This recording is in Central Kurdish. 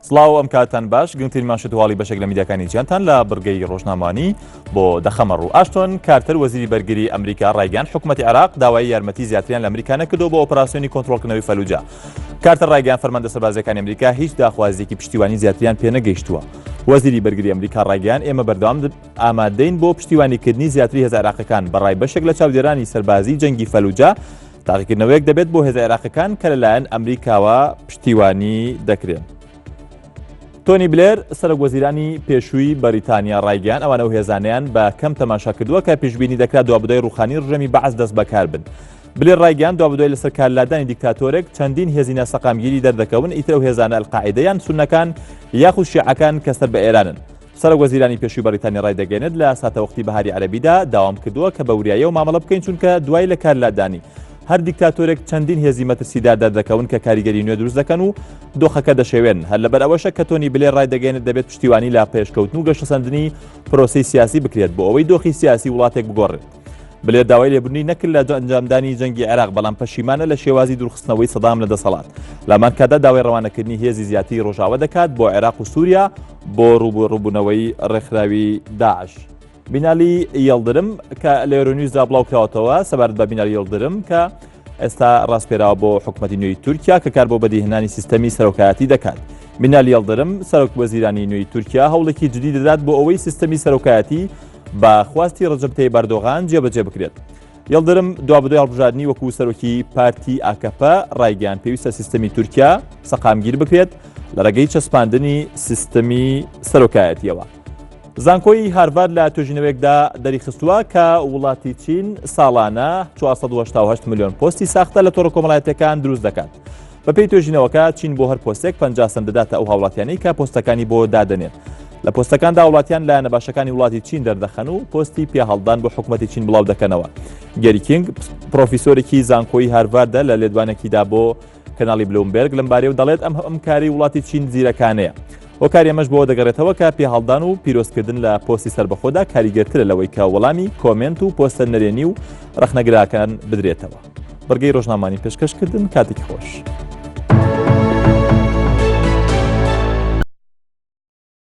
سڵاو ئەم کاتتان باش گرنگترین مانشێت و هەواڵی بەشێک لە میدیاکانی جیهانتان لە بڕگەی ڕۆژنامەوانی بۆ دەخەمە ڕوو ئاشتۆن کارتەر وەزیری بەرگری ئەمریکا ڕایگەیاند حکوومەتی عێراق داوای یارمەتی زیاتریان لە ئەمریکا نەکردەوە بۆ ئۆپەراسیۆنی کۆنترۆڵکردنەوەی فەلوجە کارتەر ڕایگەیاند فەرماندە سەربازیەکانی ئەمریکا هیچ داخوازیەکی پشتیوانی زیاتریان پێنەگەیشتووە وەزیری بەرگری ئەمریکا ڕایگەیاند ئێمە بەردەوام ئامادەین بۆ پشتیوانیکردنی زیاتری هێزە عێراقیەکان بەڕای بەشێک لە چاودێرانی سەربازی جەنگی فەلوجە تاقیکردنەوەیەک دەبێت بۆ هێزە عێراقیەکان کە لەلایەن ئەمریکاوە پشتیوانی دەکرێن. تۆنی بلێر سەرۆک وەزیرانی پێشووی بەریتانیا ڕایگەیان ئەوان ئەو هێزانەیان بە کەم تەماشا کردووە کە پێشبینی دەکرا دوابدوای ڕوخانی ڕژێمی بەعس دەست بەکار بن. بلێر ڕایگەیان دوابدوای لەسەر کارلادانی دیکتاتۆرێک چەندین هێزی ناسەقامگیری دەردەکەون ئیتر ئەو هێزانە ئەلقاعیدە یان سوننەکان یاخود شیعەکان کە سەر بە ئێرانن. سەرۆک وەزیرانی پێشووی بەڕیتانیا ڕایدەگەیەنێت لە ساتەوەختی بەهاری عەرەبیدا داوام کردووە کە بە وریاییەوە مامەڵە بکەین چونکە دوای لە کار لادانی هەر دیکتاتۆرێک چەندین هێزی مەترسیدار دەردەکەون کە کاریگەری نوێ دروست دەکەن و دۆخەکە دەشێوێن هەر لەبەر ئەوەشە کە تۆنی بلێر ڕایدەگەیەنێت دەبێت پشتیوانی لە پێشکەوتن و گەشەسەندنی پرۆسەی سیاسی بکرێت بۆ ئەوەی دۆخی سیاسی وڵاتێک بگۆڕێت. بلێر داوای لێبوردنی نەکرد لە ئەنجامدانی جەنگی عێراق، بەڵام پەشیمانە لە شێوازی دوورخستنەوەی سەدام لە دەسەڵات. لەهەمان کاتدا داوای ڕەوانەکردنی هێزی زیاتری ڕۆژئاوا دەکات بۆ عێراق و سووریا بۆ ڕووبەڕووبوونەوەی ڕێکخراوی داعش. بینالی یڵدرم کە لە یۆرۆنیوزدا بڵاوکراوەتەوە سەبارەت بە بینالی یڵدرم کە ئێستا ڕاسپێراوە بۆ حکومەتی نوێی تورکیا کە کار بۆ بەدیهێنانی سیستەمی سەرۆکایەتی دەکات. بینالی یڵدرم سەرۆک وەزیرانی نوێی تورکیا هەوڵێکی جدی دەدات بۆ ئەوەی سیستەمی سەرۆکایەتی بە خواستی ڕەجەب تەیب ئەردۆغان جێبەجێ بکرێت. یڵدرم دوابەدوای هەڵبژاردنی وەکو سەرۆکی پارتی ئاکەپە ڕایگەیاند پێویستە سیستەمی تورکیا سەقامگیر بکرێت لە ڕێگەی چەسپاندنی سیستەمی سەرۆکایەتیەوە. زانکۆی هارڤارد لە توێژینەوەیەکدا دەریخستووە کە وڵاتی چین ساڵانە 488 ملیۆن پۆستی ساختە لە تۆڕە کۆمەڵایەتیەکان دروست دەکات. بەپێی توێژینەوەکە چین بۆ هەر پۆستێک 50 سەنت دەداتە ئەو هاوڵاتیانەی کە پۆستەکانی بۆ دادەنێن. لە پۆستەکاندا وڵاتیان لایەنە باشەکانی وڵاتی چین دەردەخەن و پۆستی پیاهەڵدان بۆ حکوومەتی چین بڵاو دەکەنەوە. گەری کینگ پرۆفیسۆرێکی زانکۆی هارڤاردە لە لێدوانێکیدا بۆ کەناڵی بلومبێرگ لەمبارەیەوە دەڵێت ئەم ئەم کاری وڵاتی چین زیرەکانەیە. هۆکاری ئەمەش بۆ دەگەڕێتەوە کە پێهەڵدان و پیرۆزکردن لە پۆستی سەربەخۆدا کاریگەرترە لەوەی کە وەڵامی کۆمێنت و پۆستە نەرێنی و ڕەخنەگراکان بدرێتەوە. بڕگەی ڕۆژنامانی پێشکەشکردن کاتێکی خۆش.